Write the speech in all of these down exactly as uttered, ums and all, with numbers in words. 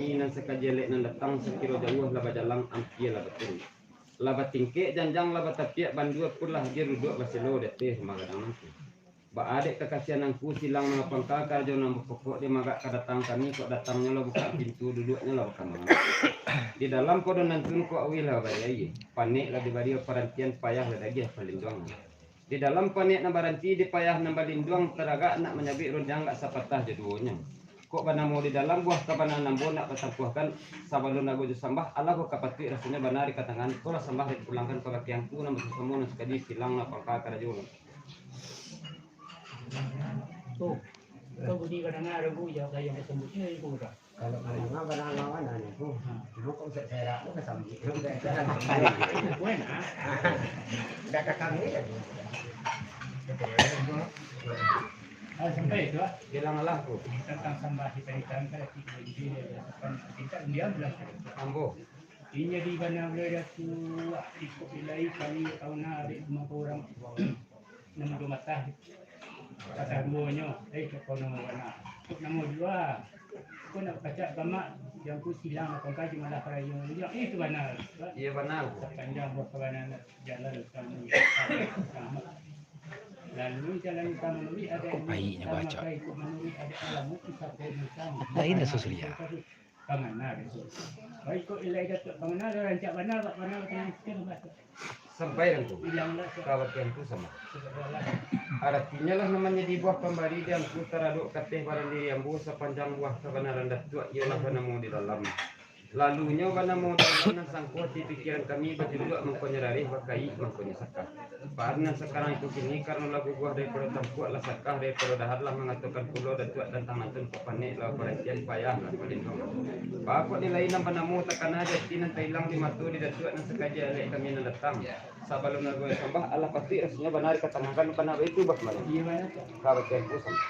nan sakaji elek nan datang, sakiro jauah lah bajalang, ampia lah baturuik. Lah batingkek janjang, lah batapiak bandua pun lah agiah duduak baselo di ateh rumah gadang nangko. Baa dek kakasian angku silang nan bapangka karajo nan bapokok, di magak kadatangan kami, kok datangnyo lah bukak pintu, duduaknyo lah bakambangan. Di dalam kodo nantun kok auih lah bari aia, panek lah dibari parantian, payah lah diagiah palinduangan. Di dalam panek nan baranti, di payah nan balinduang, taragak nak manyabuik rundiang gak sapatah jo duonyo. Kok banamo di dalam buah kabanaan ambo nak batampuahkan, sabalun ago jo sambah, alah buah kapatuik rasonyo bana dikatakan, ko lah sambah dipulangkan kabake angku nan basamo-samo nan sakadi silang nan bapangka karajo. Tu, tu budi kadanga ragu jo gaya basambuiknyo itu urang. Kalau kadanga kadanga lawan anu tu. Ha. Cuma kok bisa serak tu ka sambuik. Bukan, ah. Dah ka kami dah. Ah, sampai tu, ah. Bilang lah tu. Tentang sambah kita ikan kan, kita ini dia, kita diam lah. Ambo. Inyo di bana baliau tu, ikut ilai kami tahu na adik rumah orang. Namo duo matah. Patah duonyo, eh, kok namo bana. Kok namo jua. Kok nak pacak gamak, jangku silang, atau kaji malah karayo. Bilang, eh, itu bana. Iyo, bana. Sapanjang buah kabanaan jalan kami. Lalu jalan utama nuri ada. Kok paiknyo baca? Ikut manuri ada alamu, kisah kau. Lain lah susulia. Pangana, Datuak. Baik, kok ilai Datuak pangana, lah rancak bana, bak bana, bak bana, bak bana. Sampai, Datuak. Ilang lah, Datuak. Kawak yang tu sama. Sudah lah. Aratinyo lah, nan manjadi buah pambari di angku taradok kateh badan diri ambo, sapanjang buah kabanaran Datuak, iyolah banamo di dalam. Lalunyo banamo di dalam, nan sangko ati pikiran kami, bajujuak mangkonyo rareh, bakaik mangkonyo sakah. Paan nan sakarang itu kini, karano lah guguah daripado tampuak, lah sakah daripado dahar, lah mangatokan pulo Datuak tantang nantun, kok panek lah parantian, payah lah palinduangan. Baa kok di lai nan banamo takana di ati, nan tailang di mato di Datuak, nan sakaji elek kami nan datang. Sabalun ago sambah, alah patuik rasonyo bana dikatakan, bana baitu bah kamarin. Iyo, bana. Ka bakian ku sambah.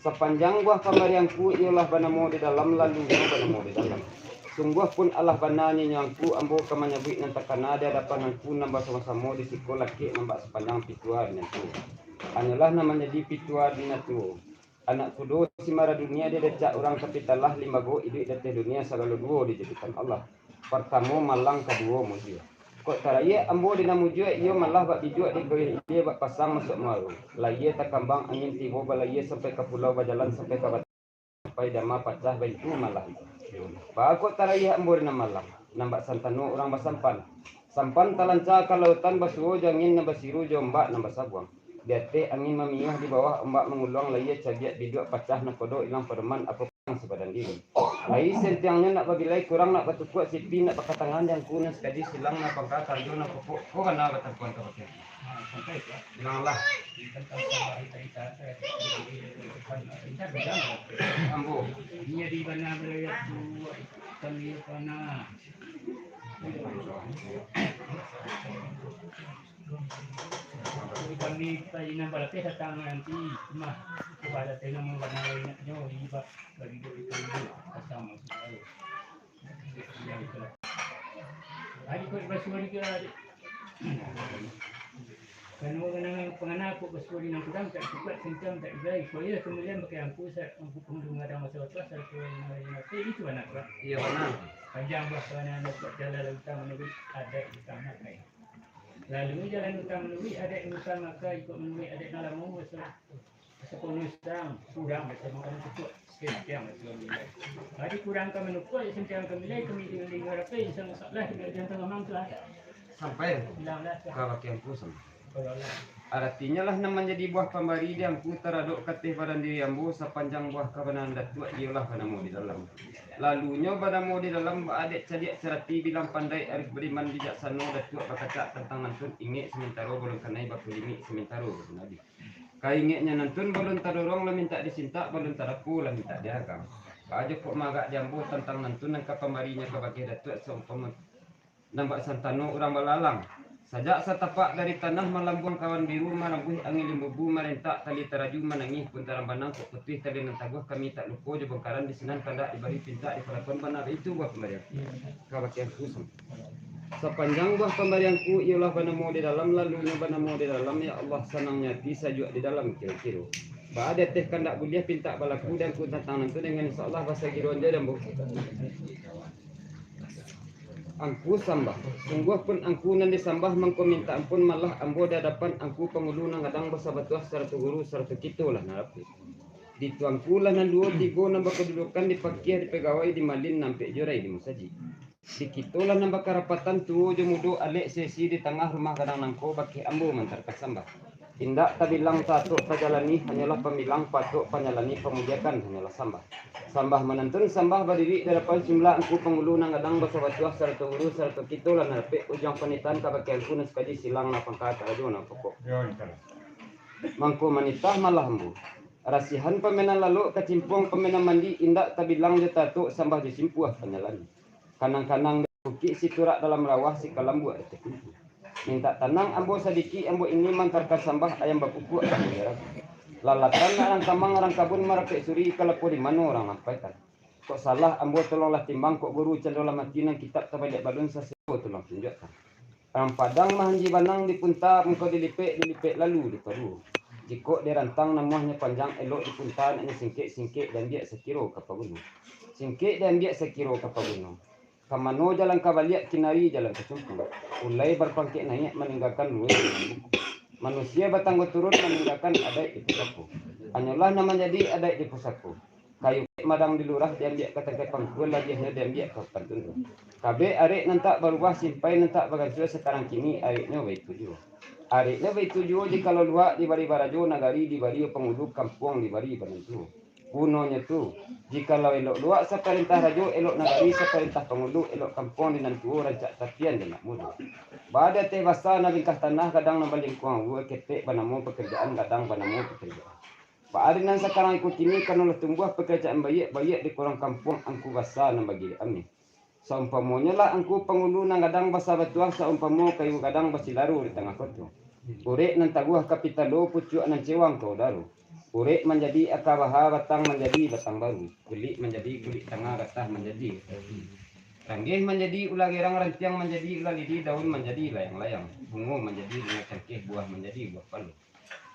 Sapanjang buah pambari angku iyolah banamo di dalam, lalunyo banamo di dalam. Sungguah pun alah bana ninyo angku, ambo ka manyabuik nan takana di adapan angku nan basamo-samo di siko lakek nan bak sapanjang pitua di nan tuo. Hanyolah nan manjadi pitua di nan tuo. Anak kudo si mara dunia di decak urang, tapi talah limbago iduik di ateh dunia sagalo duo dijadikan Allah. Partamo malang, kaduo mujua. Kok tarayie ambo di nan mujua, iyo malah bak bijuak di koyeh ilie bak pasang masuak muaro. Layie takambang angin tibo balayie sampai ka pulau, bajalan sampai ka batang, sampai dama pacah baitu malah. Baa kok tarayie ambo di nan malang, nan bak santano urang basampan. Sampan talanca ka lautan basuo jo angin nan basiru jo ombak nan basabuang. Di ateh angin mamiyuah, di bawah ombak manguluang, layie cabiak biduak pacah nakodo ilang padoman, apo kurang sabadan diri. Lai sentiangnyo nak babilai, kurang nak batukuak, sipi nak bakatangan, jangku nan sakaji silang, nan pangka karajo nan pokok, ko bana batampuan ka bakian. Bilang lah. Ambo. Inyo di bana baliau tu, kami bana. Kami painang balapeh datang nanti, cuma kepala tengah mangganal inaknyo, ibak bagi duit itu, pasang masuk baru. Adik kau basuh ni ke, adik? Kanu kanu pangana kok basuh di nan kudang, tak cukup sentang, tak dibayar. Kau ya kemudian pakai angku, sa-, angku pengunjung ada masa waktu, asal kau yang, yang, yang, itu anak kau. Iya, bana. Panjang buah kawanan anak kau, jalan lautan menurut adat utang nak naik. Lalu jalan utang menuruik adat utang, maka ikut menuruik adat nan lamo, masa, masa kono Islam, kurang, masa makan cukup, sekian, masa kono Islam. Jadi kurang ka manukul, sentiang ka milai, kami tinggal di Ngarape, insya Allah, tinggal di Antang Amang tu lah. Sampai. Bilang lah, ka bakian ku sampai. Kalau lah. Aratinyo lah nan manjadi buah pambari di angku taradok kateh badan diri ambo, sapanjang buah kabanaran Datuak, iyolah banamo di dalam. Lalunyo banamo di dalam, baadat cadiak carati, bilang pandai, arif beriman, bijaksano, Datuak bakacak tantang nantun, ingek samantaro balun kanai, bakulingik samantaro balun abih. Ka ingeknyo nantun balun tadorong lah mintak disintak, balun tadapo lah mintak diagang. Baa jo kok magak di ambo tantang nantun, nan ka pambarinyo ka bakeh Datuak, saumpamo nan bak santano urang balalang. Sajak satapak dari tanah, malambuang awan biru, marambuih angin limbubu, marentak tali taraju, manangih pun tarang banang, kok putuih tali nan taguah, kami tak lupo jo bongkaran, di sinan kandak dibari, pintak dipalakon, bana baitu buah pambarian ka bakian ku sampai. Sapanjang buah pambarian ku iyolah banamo di dalam, lalunyo banamo di dalam, ya Allah, sanangnyo ati, sajuak di dalam kiro-kiro. Baa di ateh kandak buliah pintak balaku di angku tantang nan tu, dengan insya Allah basagiro jo di ambo. Angku sambah. Sungguahpun angku nan disambah, mangko mintak ampun malah ambo di adapan angku pangulu nan gadang basabatuah sarato guru sarato kito lah nan rapek. Di tuangku lah nan duo tigo nan bakadudukan di pakiah, di pagawai, di malin, nampek jurai di musajik. Di kito lah nan bakarapatan tuo jo mudo, alek sesi di tangah rumah gadang nangko bakeh ambo mantarkan sambah. Indak tabilang tatok tajalani, hanyolah pambilang patok panjalani pamudiakan, hanyolah sambah. Sambah manantun sambah badirik di adapan jumlah angku pangulu nan gadang basabatuah sarato guru sarato kito lah nan rapek, ujuang panitahan ka bakeh angku nan sakaji silang nan pangka karajo nan pokok. Mangko manitah malah ambo. Rasihan pamenan lalok kacimpuang pamenan mandi, indak tabilang jo tatok sambah jo simpuah panjalani. Kanang-kanang di bukik, siturak dalam rawah, sikalambuak di takumpu. Mintak tanang ambo sadikik, ambo ini mantarkan sambah ayam bakukuak ka bumi rabu. Lalatan nak rang kamang, rang kabun marapek suri, kalapo di mano rang lampaikan. Kok salah ambo tolonglah timbang, kok guru candolah mati, nan kitab tabaliak balun, sasebo tolong tunjuakkan. Rang padang mahanji banang dipunta, mangko dilipek, dilipek lalu dipaduo. Jikok dirantang namuahnyo panjang, elok dipunta naknyo singkek, singkek diambiak sakiro ka pagulu. Singkek diambiak sakiro ka pagulu. Ka mano jalan ka baliak, kinari jalan ka cumpu. Ulai barpangkek naiak maninggakan luruih. Manusia batanggo turun maninggakan adaik di pusako. Hanyolah nan manjadi adaik di pusako. Kayu kek madang di lurah diambiak ka tangkai pangkua, labiahnyo diambiak ka hutan tundua. Kabek arek nan tak barubah, simpai nan tak bagansua, sakarang kini areknyo baitu juo. Areknyo baitu juo, jikalau luak dibari barajo, nagari dibari pangulu, kampuang dibari banantuo. Gunonyo tu, jikalau elok luak saparentah rajo, elok nagari saparentah pangulu, elok kampuang di nan tuo, rancak tapian di anak mudo. Baa di ateh basa nan bingkah tanah, gadang nan balingkuang gua, ketek banamo pakarajaan, gadang banamo pakarajaan. Baa di nan sakarang iko kini, karano lah tumbuah pakarajaan baiak, baiak di kurang kampuang angku basa nan bagilek ameh. Saumpamonyo lah angku pangulu nan gadang basabatuah, saumpamo kayu gadang basilaro di tangah koto. Urek nan taguah ka pitalo, pucuak nan cewang ka udaro. Urek manjadi akabaha, batang manjadi batang baru. Kulik manjadi kulik tangah, gatah manjadi. Ranggeh manjadi ulah gerang, rantiang manjadi ulah lidi, daun manjadi layang-layang. Bungo manjadi bungo cangkeh, buah manjadi buah palu.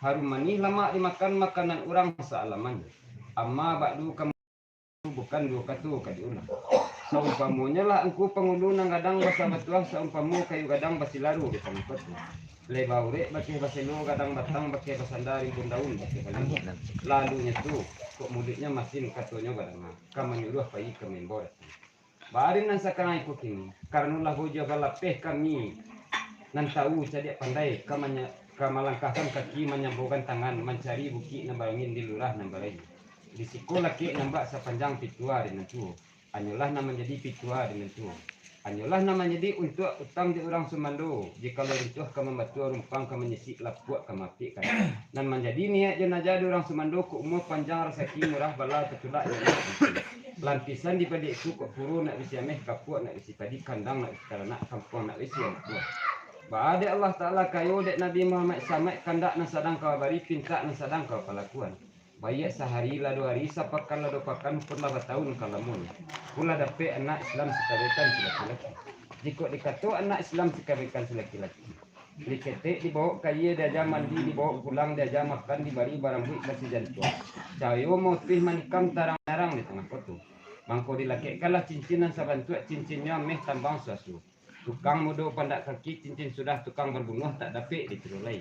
Harum manih lamak dimakan, makanan urang saalamannyo. Amma ba'du, kamu bukan duo kato ka diulang. Saumpamonyo lah angku pangulu nan gadang basabatuah, saumpamo kayu gadang basilaro di tangah koto. Leba urek bakeh baselo, gadang batang bakeh basanda, rimbun daun bakeh balimo. Lalunyo tu, kok muluiknyo masin, katonyo badanga, ka manyuruah pai ka maimbau datang. Baa di nan sakarang iko kini, karano lah bujua balapeh kami nan tawu cadiak pandai, ka manya-, ka malangkahkan kaki, manyambokan tangan, mancari bukik nan barangin di lurah nan baraia. Di siko lakek nan bak sapanjang pitua di nan tuo. Hanyolah nan manjadi pitua di nan tuo. Hanyolah nan manjadi untuak utang di urang sumando, jikalau runtuah ka mambatua, rumpang ka manyisik, lapuak ka maapekkan. Nan manjadi niaik jo naja di urang sumando, kok umua panjang, rasaki murah, bala tatulak jo anak. Lapisan di baliak tu, kok puru nak baisi ameh, kapuak nak baisi padi, kandang nak baisi taranak, kampuang nak baisi anak buah. Baa dek Allah Taala kayo, dek Nabi Muhammad samaik, kandak nan sadang ka babari, pintak nan sadang ka bapalakuan. Baiak sahari lah duo hari, sapakan lah duo pakan, pun lah batahun ka lamonyo. Pun lah dapek anak Islam sakabaikan si laki-laki. Jikok dikato anak Islam sakabaikan si laki-laki, diketek, dibawok ka aia, diaja mandi, dibawok pulang, diaja makan, dibari barambuik basijantuang. Cahayo mautuih manikam, tarang-nyarang di tangah koto. Mangko dilakekkanlah cincin nan sabantuak, cincinnyo ameh tambang suaso. Tukang mudo pandak kaki, cincin sudah tukang barbunuah, tak dapek ditiru lai.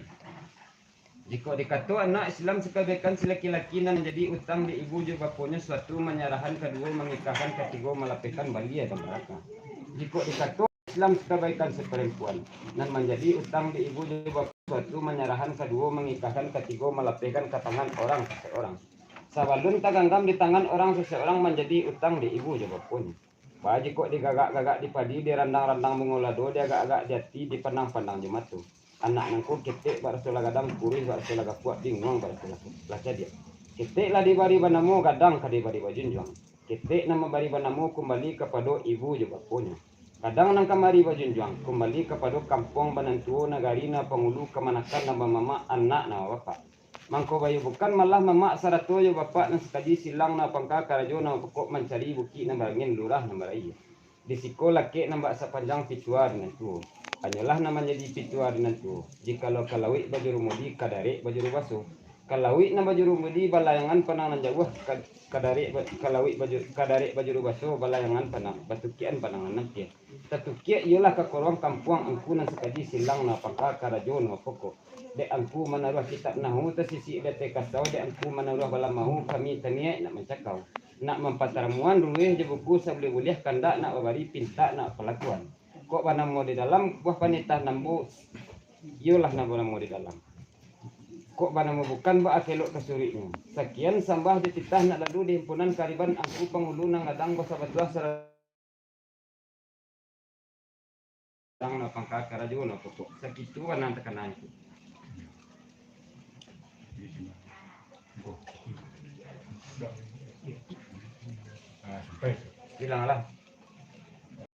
Jikok dikato anak Islam sakabaikan si laki-laki, nan manjadi utang di ibu jo baponyo, suatu manyarahan kaduo, mangikahkan katigo, malapehkan balia dan baraka. Jikok dikato Islam sakabaikan si parampuan, nan manjadi utang di ibu jo bapo, suatu manyarahan kaduo, mangikahkan katigo, malapehkan ka tangan urang sasaurang. Sabalun taganggam di tangan urang sasaurang, manjadi utang di ibu jo baponyo. Baa jikok digagak-gagak di padi, dirandang-randang bungo lado, diagak-agak di ati, dipandang-pandang jo mato. Anak nangko ketek baraso lah gadang, kuruih baraso lah gapuak, binguang baraso lah, lah cadiak. Ketek lah dibari banamo, gadang ka dibari bajunjuang. Ketek nan mambari banamo kumbali kapado ibu jo baponyo. Gadang nan ka mambari bajunjuang kumbali kapado kampuang banantuo, nagari nan pangulu, kamanakan nan bamamak, anak nan babapak. Mangko bayo bukan malah mamak sarato jo bapak nan sakaji silang nan pangka karajo nan pokok mancari bukik nan barangin lurah nan baraia. Di siko lakek nan bak sapanjang pitua di nan tuo. Hanyolah nan manjadi pitua di nan tuo. Jikalau ka lauik bajuru mudi, ka darek bajuru baso. Ka lauik nan bajuru mudi, balayangan pandang nan jauah, ka, ka darek ba-, ka lauik baju-, ka darek bajuru baso, balayangan pandang, batukiak-an pandangan nan tinggi. Tatukiak iyolah ka koruang kampuang angku nan sakaji, silang nan pangka, karajo nan pokok. Dek angku manaruah kitab nahu, tasisik di ateh kasau, dek angku manaruah balam mahu, kami taniaik nak mancakau. Nak mampataramuan ruweh jo buku sabuliah-buliah, kandak nak babari, pintak nak palakuan. Kok banamo di dalam buah panitahan ambo, iyolah nan banamo di dalam. Kok banamo bukan, baa ka elok ka suriknyo. Sakian sambah jo titah nak lalu di himpunan kariban angku pangulu nan gadang basabatuah sara-, Tang nan pangka, karajo nan pokok. Sakitu nan takana itu. Bilanglah.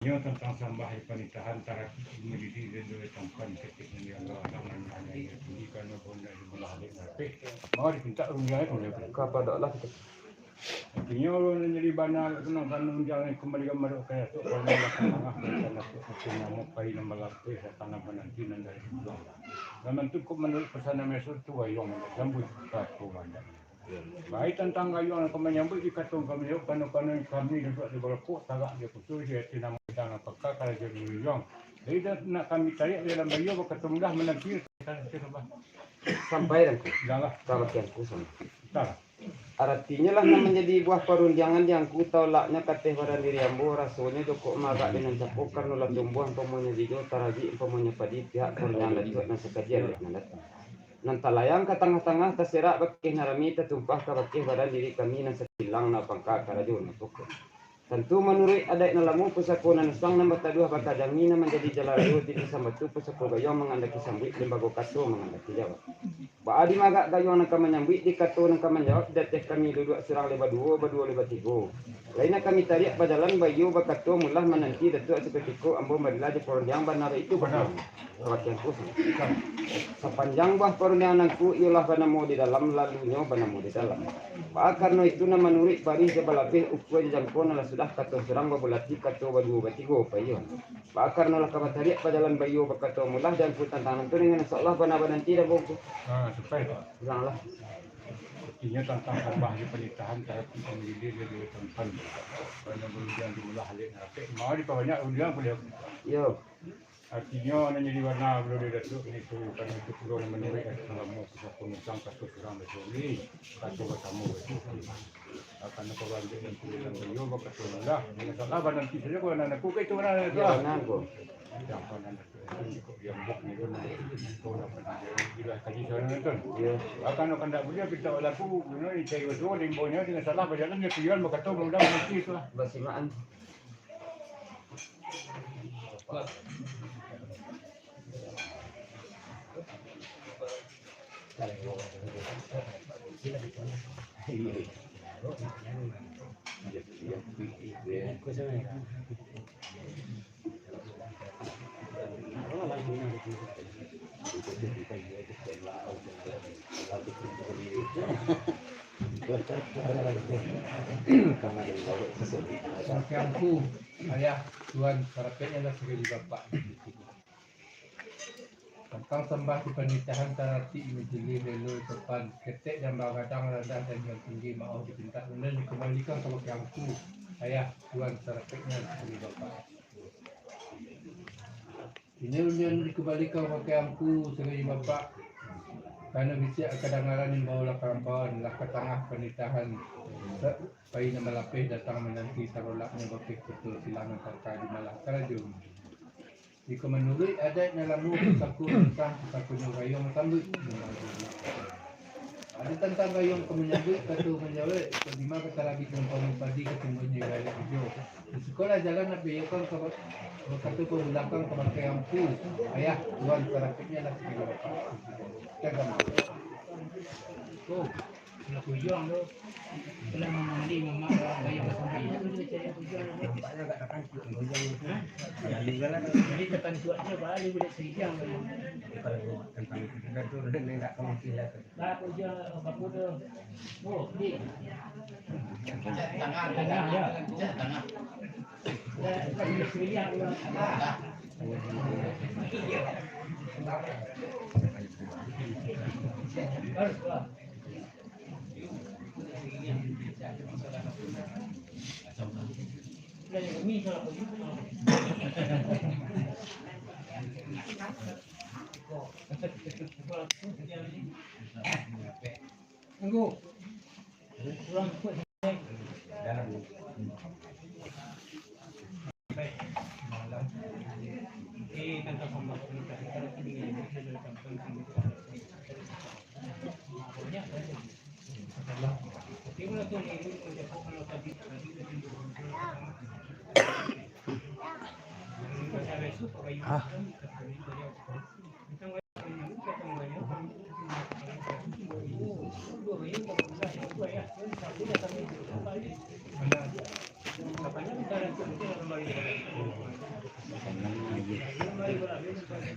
Nyo tantang sambah panitahan, tarati ilmu diri, rendo tampan, ketek nan dianggap anak nan hanya tinggi, karano bonda dimulah alek napeh. Mau dipintak rundiang itu. Kapadaklah kita. Artinyo, ulun nan jadi bana agak tunang, kan undiang nan kumbalikan madok ka Datuk, karano lah tangah, dan Datuk mungkin namo pai nan balapeh, datang nan mananti nan dari pulang. Nan mantu kok manuruik pasanan Maestro tu, gayuang nan sambuik, kato mandak. Baik tantang gayuang nan ka manyambuik, di kato kami jawab, kano-kano kami duduak di balakok, tagak di kusur, di ateh namo hidang nan paka, karajo di ujung. Jadi, nak kami tarik di dalam baiyo, bakato mudah mananti, sampai dah. Dah lah. Tabakian ku sampai. Dah lah. Aratinyo lah nan manjadi buah parundiangan di angku, taulaknyo ka ateh badan diri ambo, rasonyo jokok marak di nan capok, karano lah tumbuah umpamonyo bijo, tarajik umpamonyo padi, pihak parundiangan Datuak nan sakaji alek nan datang. Nan talayang ka tangah-tangah, taserak bakeh nan rami, tatumpah ka bakeh badan diri kami, nan sakilang nan pangka, karajo nan pokok. Tantu manuruik adaik nan lamo, pusako nan usang nan bataduah bakajangi, nan manjadi jalan rayo titisan batu, pusako gayuang mangandaki sambuik, limbago kato mangandaki jawab. Baa dimagak gayuang nan ka manyambuik, di kato nan ka manjawab, di ateh kami duduak surang lai baduo, baduo lai batigo. Lai nan kami tariak bajalan baiyo bakato, mulah mananti Datuak sakutiko, ambo marilah jo parundiang bana baitu. Bana. Sabagian khusus. Sapanjang buah parundiangan angku iyolah banamo di dalam, lalunyo banamo di dalam. Baa karano itu nan manuruik barih jo balabeh, ukua jo jangko nan lah sudah, kato surang babulati, kato baduo batigo, paiyo. Baa karano lah ka batariak bajalan baiyo bakato, mulah di angku tantang nan tu, dengan insya Allah bana bananti dah bongku. Ha, supai, Pak. Bilanglah. Inyo tantang sambah jo panitahan, tarati pamilih dia di tampan. Karano barudiang di mulah alek nan rapek. Mau dipabanyak rundiang, buliah. Yo. Artinyo, nan jadi bana, buliah di Datuak ni tu, karano itu pulo nan manuruik, ado nan lamo, pusako nan usang, kato surang basuri, kato basamo basuri. Akan kawan dek nan kuliah nan baiyo bakato mudah. Inyo salah bananti sajo, kawan nan aku ka itu bana. Yo, bana, Angku. Jangan kawan nan aku. Kok diambok ni kan, kau dapat gila kaji sana kan. Yo. Akan akan tak buliah pintak balaku, guna dicari batua, diimbonyo dengan salah bajalan, dia pian bakato mudah mananti tu lah. Basimaan. Angku, ayah, tuan, sarapeknyo lah sakali bapak. Tantang sambah di panitahan, tarati majilih lelo sopan, ketek jan bagadang, randah jan tinggi, maoh dipintak, rundiang dikumbalikan kabake angku, ayah, tuan, sarapeknyo sakali bapak. Kini rundiang dikumbalikan kabake angku sakali bapak, karano bisiak kadangaran imbau lah kalampauan, lah ka tangah panitahan, sa-, pai nan balapeh datang mananti, tarolaknyo bakeh koto, silang nan pangka di malah karajo. Jikok manuruik adaik nan lamo, pusako nan usang, pusakonyo gayuang sambuik. Ado tantang gayuang ka manyambuik, kato manjawek, kok dima ka tarabik nan padi, katumbuahnyo ibarat ijo. Di sikolah jalan nan baiyokan ka ba-, bakato pamulangkan kabake angku, ayah, tuan, sarapeknyo lah sakali bapak. Cagam. Oh. Lah kujang tu. Kalau mamang ni, mamang lah, kayu lah sampai. Jadi, tekan suaknya, balik, balik serijang. Lah kujang, apa tu? Oh, ni. Tangah, tangah, ya. Tangah. Lah, balik serijang, ya. Harus, Pak.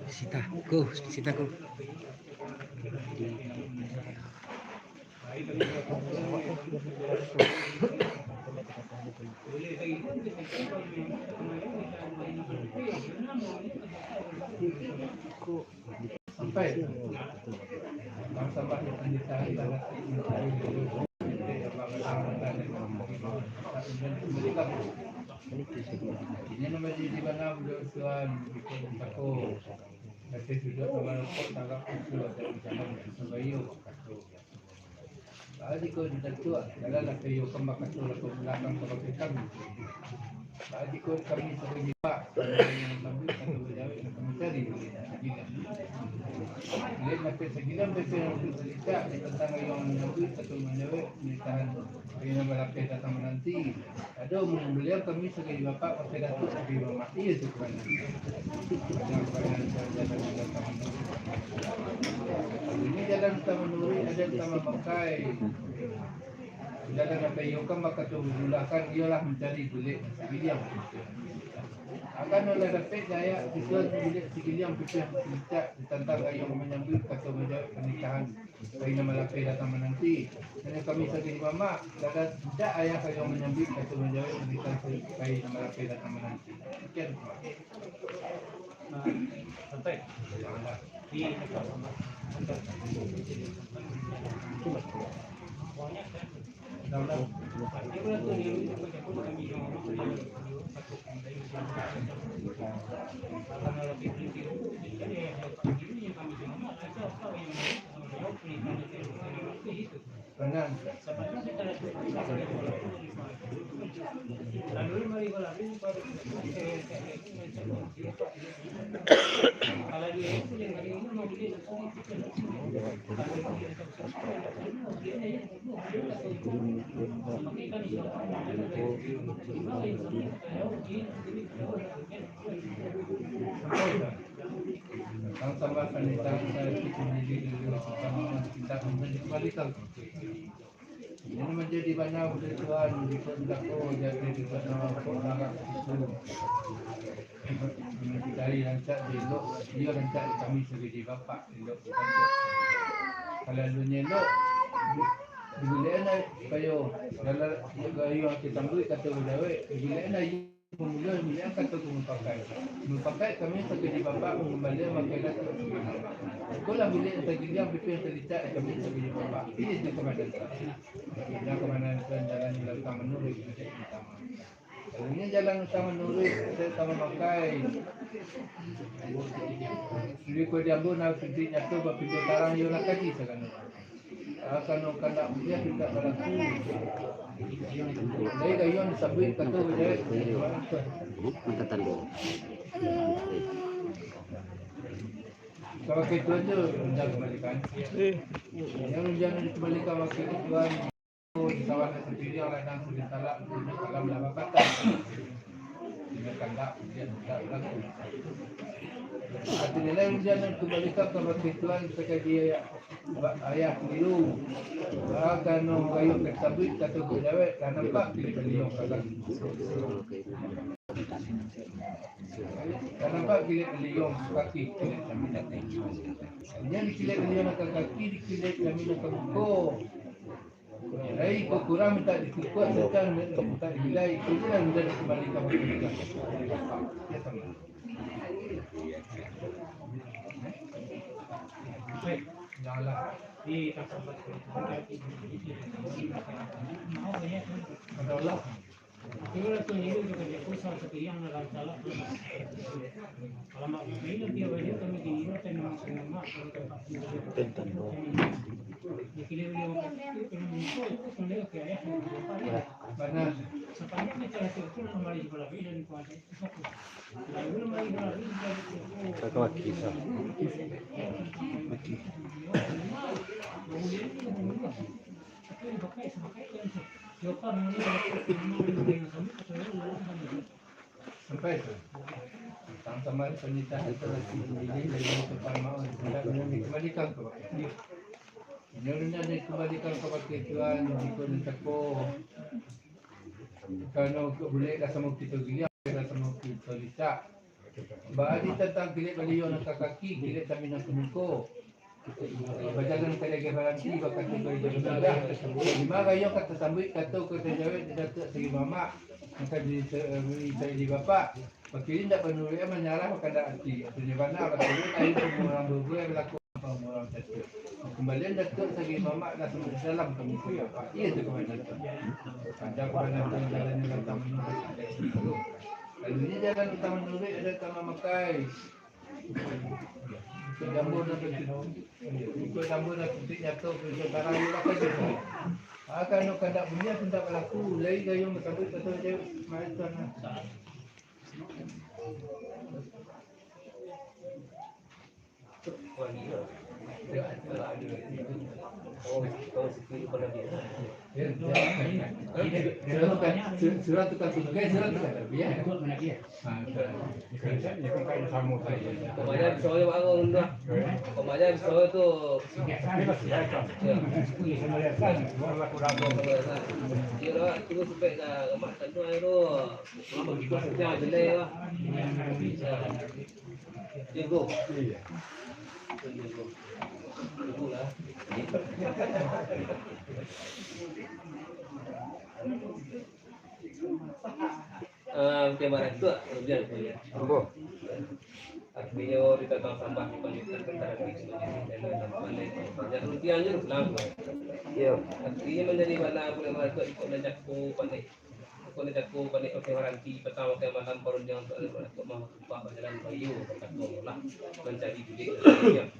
Sita, ko, Sita, ko. Sampai. Sama-sama di penderitaan dan hati mencari dulu. Ini nama jadi bana budak tuan, bikin tako. Tapi sudah sama rokok, tanggap usul, ada di sana, di sana, bayu. Baa jikok di Datuak, jalan lah kayo kan bakato lah ka balakang kabake kami. Baa jikok kami sabagai jipak, nan mambuek atau bajawek lah kami cari. Buliah lapeh sagilam pepeh nan untuak balicak, di tantang gayuang manyambuik atau manjawek panitahan, gayuang balapeh datang mananti. Ado, mun buliah kami sabagai bapak, pakai Datuak sabagai mamak. Iyo tu, kawan. Jangan, kawan, jalan, jalan, jalan. Ini jalan utama Nuri, ada utama Makai. Jalan Makai, iyo kan bakato bubulahkan, iyolah mancari bulek nan sagiliang. Akan lah dapek dayak, sisuan bulek sagiliang pipih picak, ditantang gayuang manyambuik, kato manjawek panitahan. Pai nan malapeh datang mananti. Hanya kami sajo di mamak, dadah indak ayah kayo manyambuik, kato manjawek, manitah pai nan malapeh datang mananti. Sekian, Pak. Santai. Tang tambah panitang, kita kembali ka. Ini manjadi bana budak tuan, di kota Dako, jadi di kota Dako, nagak situ. Dari rancak di elok, iyo rancak di kami sabagai bapak, elok di kantor. Kalau eloknyo elok, di, di bilik anak, kayo, kalau kayo ati tambuik, kato bajawek, di bilik anak, iyo. Pamulo bilik angkat tu mupakai. Mupakai kami sabagai bapak mangambalian makai Datuak. Ikolah bilik nan tagiliang, pipih nan talicak kami sabagai bapak. Ini tu kamandan. Nah, kamandan jalan utama Nuri, jalan utama Nuri, jalan utama Makai. Jadi ko di ambo nak tuntuik nyato bapinto tarang iyo lah kaji sagalo. Akan kandak buliah indak balaku. Dari gayuang sabuik kato bajawek. Angkatan dulu. Kalau kayak itu aja, jangan kembalikan. Yang jangan dikembalikan wakil tuan. Di sawah nan sapiriang, ladang sabintalak, kalam lah bapatah. Inyo kandak, ujian indak balaku. Ati nilai ujian nan kumbalikan kabake Tuan sakali ayah, ayah kalilu. Baa kano gayuang ka sabuik, kato bajawek, lah nampak kilek baliong ka kaki. Lah nampak kilek baliong ka kaki, kilek kami datang. Inyo dikilek baliong nan ka kaki, dikilek kami nan ka muko. Lai iko kurang mintak dikukuak, sacan mintak dibilai, iko je lah mudah dikembalikan wakil tuan. Ya, sama. Baik, janganlah. Kaka wakil sa. Wakil. Sampai tu. Tantang sama panitahan itu lagi sendiri dari tempat mau tidak boleh dikembalikan ke wakil. Ini udah dikembalikan ke wakil Tuhan, di pun tako. Karena untuk boleh dah sama kita giliang, dah sama kita licak. Bali tantang kilek baliau nan ka kaki, kilek kami nan ka muko. Bajalan ka dagah baranti, bakato ka ija bajalan. Lima gayuang ka tasambuik, kato ka tajawek di Datuak Sari Mamak. Maka di, di, di bapak, bakilin dak panuruik manyarah, bakandak ati. Atunyo bana, bakilin ayu pamurang bubuih, balaku pamurang catur. Kambalian Datuak Sari Mamak dah sampai dalam kami kuliah, Pak. Iya tu kawan Datuak. Ada kawan Datuak jalan yang datang menurut. Lalu ni jalan datang menurut, ada taman makai. Ikut jambu dah tutup. Ikut jambu dah tutup, jatuh ke sekarang ni lah kerja. Ah, kalau kandak bunyi, aku tak berlaku. Lai gayung bersambut, kata dia, main tuan lah. Surah tukang tugas, surah tukang terbiak. Pokoknya di Solo baru dah. Pokoknya di Solo tu. Ya. Iya lah, itu sampai dah lemak tanah tu. Lama kita sejam jelek lah. Ya. Jago. Iya. Jago. Jago lah. Ah, oke, barang tu, ah, kemudian, kemudian. Ambo. Artinyo, di tatang sambah, di panjatan, tentara, di sini, di sini, di sini, banyak runtiang je, pulang. Iya. Artinyo, manjadi bana, buliah barang tu, ikut nan jago, pandai. Kau nak jago balik pakai waranti, patang pakai malam, parundiang tu adalah untuk mah tumpah bajalan bayu, bakato lah, mancari bulik dan siriang.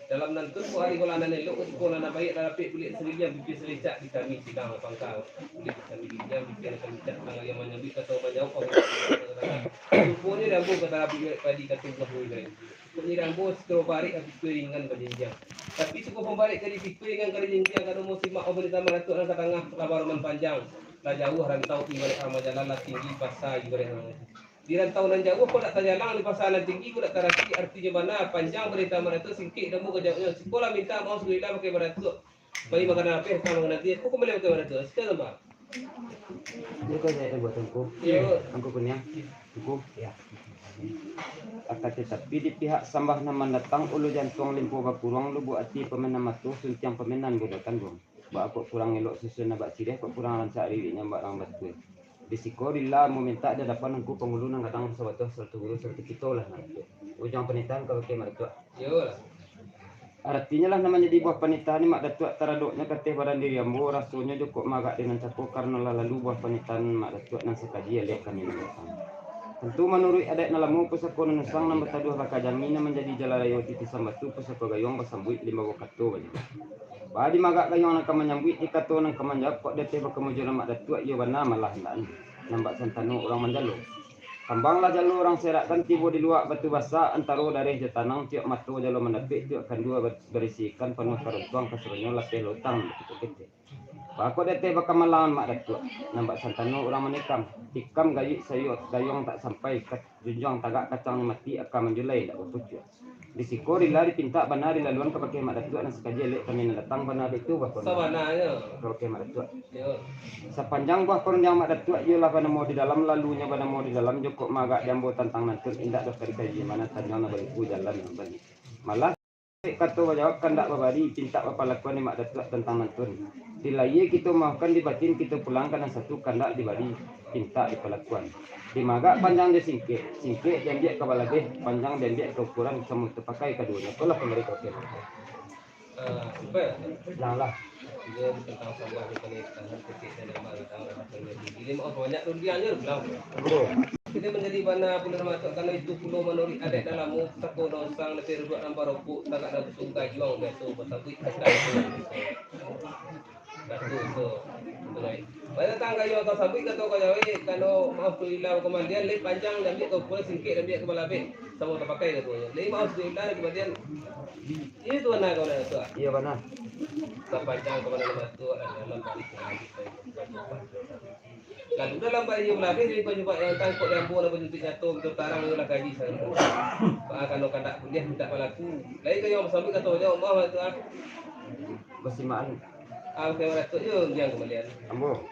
Dalam nan tu, ko hari ko lah nan elok, ko nan baiak, lah rapek bulik siriang, bibia salicak, di kami sidang pangka, bulik kami diriang, bibia nan salicak, tangah yang manyambuik, kato manjawab, ruponyo nyambung ka tarabik padi, kato buah buih. Kok nyirambo siko barek ka pikua ringan bajinjiang. Tapi siko pun barek ka dipikua ringan ka dijinjiang, ka domo simak pamarintah maratuak nan ka tangah, lah baroman panjang, lah jauah rantau ibarat rama jalan, lah tinggi pasa ibarat rama. Di rantau nan jauah kok dak tajalang, di pasa nan tinggi kok dak tarasi, artinyo bana, panjang parintah maratuak, singkek domo ka jawabnyo. Siko lah mintak maoh, siko ilang pakai maratuak. Bagi makanan lapeh, ka makanan tiek, kok kumbali pakai maratuak. Siko tambah. Iyo ka jahek buatan ko. Iyo. Angku kuniang. Angku. Iyo. Akan tatapi di pihak sambah nan mandatang, ulu jantuang limpo bakuruang, lubuak ati pamenan matuah, suntiang pamenan budokan buang. Baa kok kurang elok susun nan bak siriah, kok kurang rancak riwiknyo bak rang batua. Di siko rila mamintak di adapan Angku Pangulu nan gadang basabatuah, sarato guru sarato kito lah nan. Ujuang panitahan ka bakeh Mak Datuak. Iyolah. Aratinyo lah nan manjadi buah panitahan ni, Mak Datuak, taradoknyo ka ateh badan diri ambo, rasonyo jokok maagak dengan cako, karano lah lalu buah panitahan Mak Datuak nan sakaji elek kami mandatang. Tantu manuruik adaik nan lamo, pusako nan usang nan bataduah bakajangi, nan manjadi jalan rayo titisan batu, pusako gayuang basambuik limbago kato banyak. Baa di maagak gayuang nan ka manyambuik, di kato nan ka manjawab, kok di ateh bakamujuran Mak Datuak, iyo bana malah andaknyo, nan bak santano urang manjalo. Kambang lah jalo urang serakkan, tibo di luak batu basa, antaro dareh jo tanang, tiok mato jalo mandapek, tiok kandua bar-, barisi ikan, panuah karuntuang, kasuronnyo lapeh lotang, baketek-ketek. Baa kok di ateh bakamalangan Mak Datuak, nan bak santano urang manikam, tikam gayuik sayua gayuang tak sampai, ka-, junjuang tagak kacangnyo mati, aka manjulai indak bapucuak. Di siko rila dipintak bana dilaluan ka bakeh Mak Datuak, nan sakaji elek kami nan datang bana itu buah parundiangan. Sabananyo. Ka bakeh Mak Datuak. Yo. Sapanjang buah parundiangan Mak Datuak, iyolah banamo di dalam, lalunyo banamo di dalam, jokok maagak di ambo tantang nantun, indak doh ka dikaji mano, tanjuang nan baliku jalan nan bali. Malah, kato bajawab kandak babari, pintak bapalakuan di Mak Datuak tantang nantun. Di lahia kito maafkan, di batin kito pulangkan, nan satu kandak dibari, pintak dipalakuan. Di maagak panjang jo singkek, singkek diambiak ka balabeh, panjang diambiak ka ukuran, samo tapakai kaduonyo, itulah pambari ka bakeh. Ah, sampai lah. Janganlah. Dia tentang sambah di kali tangan ketik dan gambar datang dalam kali ini. Jadi, maaf banyak rundiang je pulang. Bro. Jadi, manjadi bana pun masuk karena itu pulo manuruik adat dan lamu, sako daun sang, nanti ruduak nan barokok, tagak nan busung gajuang, biaso basabuik kakak itu. Batu tu. Betul. Pada datang kayu atau sabuik kato ka jawek, kano maaf tu ilang kamandian, lai panjang diambiak ka ukuran, singkek diambiak ka balabeh, samo tapakai katonyo. Lai maaf tu ilang kamandian, iyo tu bana kawan tu. Iyo bana. Sapanjang kawan dalam batu, dalam balik lagi. Lalu dalam balik iyo balabeh, di lingkuan jubak yang tangkok di ambo, lah bajuntuik nyato, betul tarang iyo lah kaji sangat. Baa kano kandak buliah mintak balaku. Lai kayu basabuik kato jawek, maaf tu ah. Basimaan. Ah, bukan baratok je rundiang kamandian. Ambo.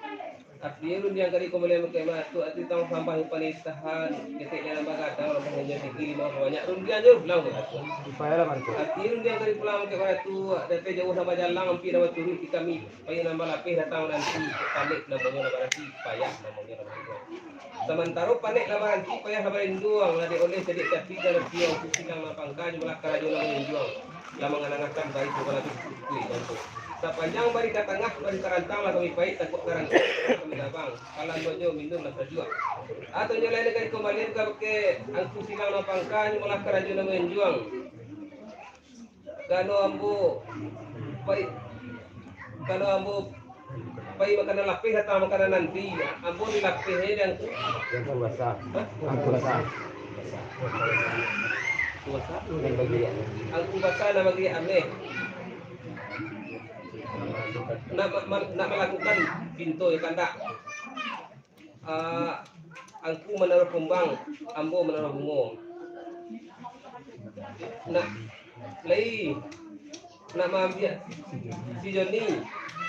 Artinyo rundiang kari kamandian pakai baratok, arti tang sambah panitahan, ketek dalam bagadang, lah panjang tinggi lima banyak rundiang je pulang baratok. Supayolah baratok. Artinyo rundiang kari pulang pakai baratok, datai jauah nan bajalang, ampia nan baturuik di kami, payi nan balapeh datang nanti, panek namonyo nan baranti, payah namonyo nan baranti. Samantaro panek lah baranti, payah lah barinduang, lah dioleh cadiak capi, jalan piang, silang nan pangka, jumlah karajo nan manjunjuang, lah manganang-anang bari tu, bari tu, bari tu. Sapanjang bari ka tangah, bari ka rantang lah kami paik, takuk ka rantang kami labang, kalan bajo minum lah sajuak. Atonyo lain nagari kamandian ka bakeh angku silang nan pangka, jumlah karajo nan manjunjuang. Kano ambo pai, kano ambo pai makanan lapeh, datang makanan nanti. Ambo di lapeh e, di angku. Di angku basa. Hah? Angku basa. Angku basa? Nan bagi ameh. Angku basa nan bagi ameh. Nak ma-, ma-, nak malakukan pinto jo kandak. Ah, angku manaruah kumbang, ambo manaruah bungo. Nak, lai, nak maambiak si Joni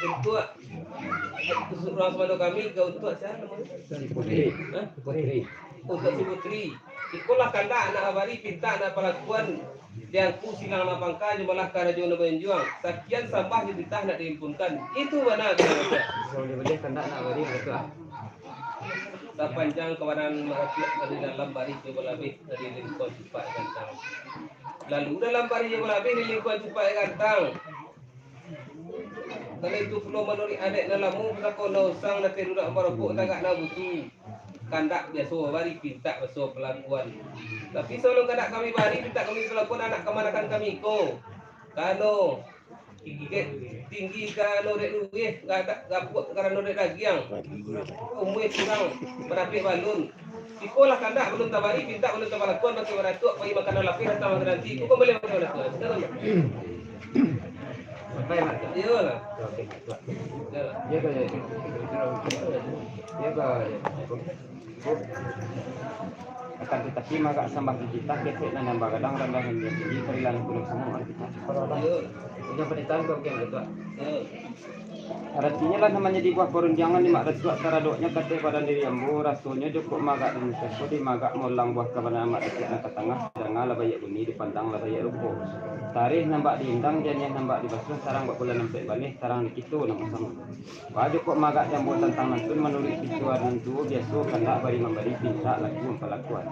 untuak, untuak urang sumando kami, ka untuak sia namonyo? Si Putri. Hah? Putri. Untuak si Putri. Ikolah kandak nak babari, pintak nak palakuan. Di angku silang nan pangka, jumlah karajo nan manjunjuang. Sakian sambah jo titah nak diimpunkan. Itu bana tu. Bisa ulih-ulih kandak nak bari baratok. Sapanjang kawanan maratiak dari dalam bari jo balabeh dari lingkuan cupak gantang. Lalu dalam bari jo balabeh dari lingkuan cupak gantang. Karano itu pulo manuruik adat nan lamo, pusako nan usang, nan tarurak barokok, tagak nan busu. Kandak biaso babari, pintak biaso palakuan. Tapi sabalun kandak kami bari, pintak kami palakuan, anak kamanakan kami ko. Kano tinggi, tinggi karano dek luruih, gapuak karano dek dagiang. Umua kurang manapik balun. Ikolah kandak balun tabari, pintak balun tabalakuan, bakeh baratuak, pai makanan lapeh, datang makanan nanti. Iko kambali makanan lapeh. Sampai, Mak? Iyolah. Oke, Mak. Iyolah. Iya, Kak, iya. Iya, Kak, iya. Akan tatapi, magak sambah di titah, ketek nan bagadang, randah nan tinggi, parilahan gunung sanang, Mak, di titah. Iyo. Punya panitahan kau, oke, Mak Datuak? Iyo. Aratinyo lah, nan manjadi buah parundiangan di Mak Datuak taradoknyo kateh badan diri ambo, rasonyo jokok magak di muko ko, di magak molang buah kabanaran Mak Datuak nan ka tangah, danga lah baiak bunyi, dipandang lah baiak rupo. Tarih nan bak diindang, janiah nan bak dibasuah, tarang bak bulan ampek baleh, tarang di kito nan basamo. Baa jokok magak di ambo tantang nantun, manuruik pituahan nan tuo, biaso kandak bari mambari, pintak laku mampalakuan.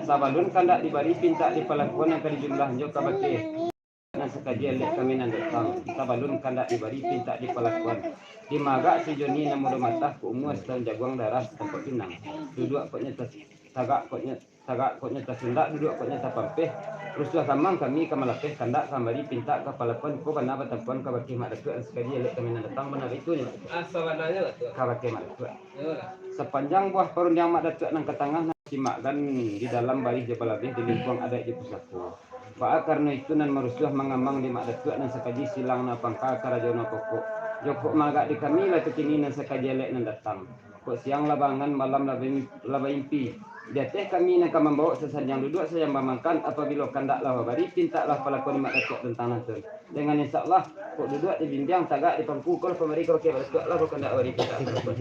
Sabalun kandak dibari, pintak dipalakuan, nan ka dijumlahan jo kabakeh nan sakaji alek kami nan datang. Sabalun kandak dibari, pintak dipalakuan. Di magak si Joni nan mudo matah, ko umua sataun jaguang, darah satampok pinang. Duduak kok nyo tas-, tagak kok nyo, tagak kok nyo tasundak, duduak kok nyo tapampeh. Rusuah gamang kami ka malapeh, kandak ka mambari, pintak ka palakuan, ko bana batampuan kabakeh Mak Datuak nan sakaji alek kami nan datang, bana baitu nyo, Mak Datuak? Ah, sabananyo, Datuak. Kabakeh Mak Datuak. Iyolah. Sapanjang buah parundiang Mak Datuak nan ka tangah, nan simakkan di dalam barih jo balabeh, di lingkuang adaik jo pusako. Baa karano itu nan marusuah mangamang di Mak Datuak nan sakaji silang nan pangka karajo nan pokok. Jokok magak di kami lah tu kini nan sakaji alek nan datang. Kok siang lah baangan, malam lah baim-, lah baimpi. Di ateh kami nan ka mambawok sasanjang duduak, sayang bamangkan, apabilo kandak lah babari, pintaklah palakuan Mak Datuak tantang nantun. Dengan insya Allah, kok duduak di bimbiang, tagak di pangku, ko lah pambari kabakeh Mak Datuak lah, kok kandak babari, pintak palakuan.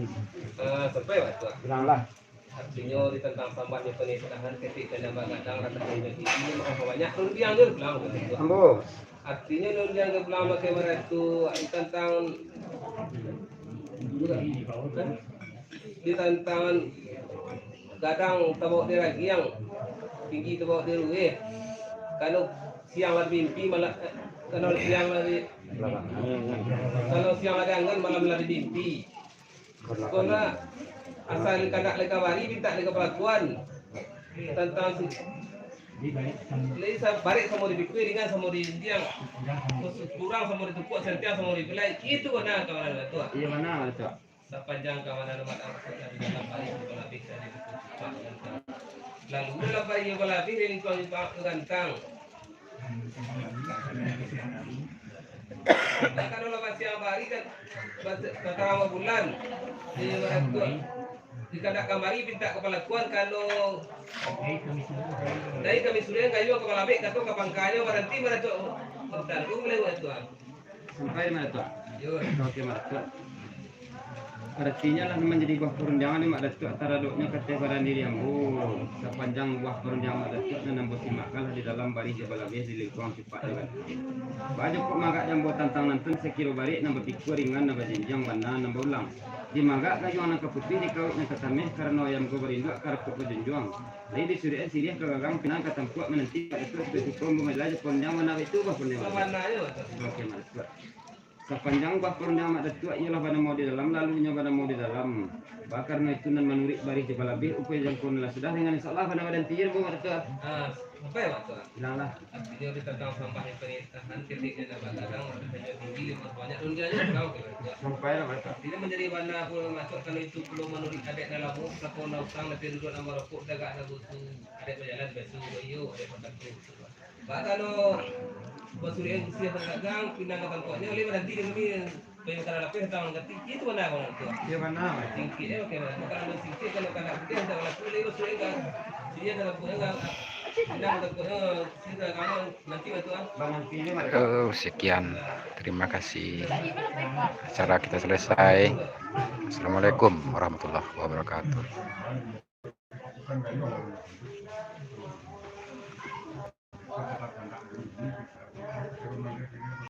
Ah, sampai Mak Datuak. Bilanglah. Artinyo, di tantang sambah nyo panitahan, ketek nan bagadang, randah nan tinggi, maaf banyak, rundiang je pulang. Ambo. Artinyo, rundiang je pulang bakeh baratuak, di tantang, di tantang gadang tabawok di ragiang, tinggi tabawok di rueh. Kano siang lah mimpi, malah, eh, kano siang lah di Kalau siang lah diangan, malam lah dimimpi. Sekolah, asal kandak lai kamari, mintak lai kapalakuan. Tantang si, lai sa-, barek samo dipikua, ringan samo dijinjiang, kurang samo ditukuak, santiang samo dipilai. Itu bana kawan Datuak. Iyo, bana, Datuak. Sapanjang kawan Datuak makan, di dalam barih balabeh dari buku cupak gantang. Lalu dalam barih balabeh dari lingkuang cupak gantang. Nah, kalau lah basiang bari kan, bas-, batarang bulan, di Datuak. Di kandak kamari mintak kapalakuan, kalau dari kami suruah kayu ka balabeh, kato ka pangkanyo, baranti Datuak. Bentar, tu mulai Datuak. Sampai di ma, Datuak? Yo. Oke, ma, Datuak. Aratinyo lah nan manjadi buah parundiangan ni, ma, Datuak, taradoknyo ka ateh badan diri ambo. Sapanjang buah parundiangan, ma, Datuak, nan ambo simakkan lah di dalam barih jo balabeh di lingkuang cupak jo gantang. Baa jokok magak di ambo tantang nan tu, sakiro barek nan bapikua, ringan nan bajinjiang, bana nan baulang. Dimagak gayuang nan ka putuih, dikawek nan ka tameh, karano ayam ko barinduak ka rapok bajunjuang. Lai disuruikan siriah ka gagang, pinang ka tampuak, mananti Mak Datuak, suko-suko ambo malah jo parundiangan, bana baitu buah parundiangan. Sabananyo, Datuak. Oke, Mak Datuak. Sapanjang buah parundiangan Mak Datuak, iyolah banamo di dalam, lalunyo banamo di dalam. Baa karano itu nan manuruik barih jo balabeh, upai jangko nan lah sudah, ringan insya Allah, bana badanti jo ambo, Mak Datuak. Ah, sampai, Mak Datuak? Ilanglah. Aratinyo di tantang sambah nan panitahan, keteknyo nan bagadang, radanyo tinggi, lemak banyak, daun gilinyo kurang, oke, Mak Datuak. Sampai lah, Mak Datuak. Aratinyo manjadi bana pulo, Mak Datuak, kalau itu pulo manuruik adat nan lamo, sako nan usang, nan duduak nan marapok, tagak nan busu, adat bajalan baitu, iyo, adat bataku. Baa kalau basuruik siriah ka gagang, pinang ka tampuaknyo, lai baranti di siko, pai makanan lapeh, datang ganti. Itu bana, Mak Datuak. Iyo, bana. Singkik, eh, oke, bana. Kalau singkik, kalau kandak putuih, datang laku, lai basuruik ka siriah ka tampuaknyo, pinang ka tampuaknyo, siriah ka gagang, nanti Mak Datuak. Bang, nanti ni, Mak Datuak. Oh, sekian. Terima kasih. Acara kita selesai. Assalamualaikum warahmatullahi wabarakatuh.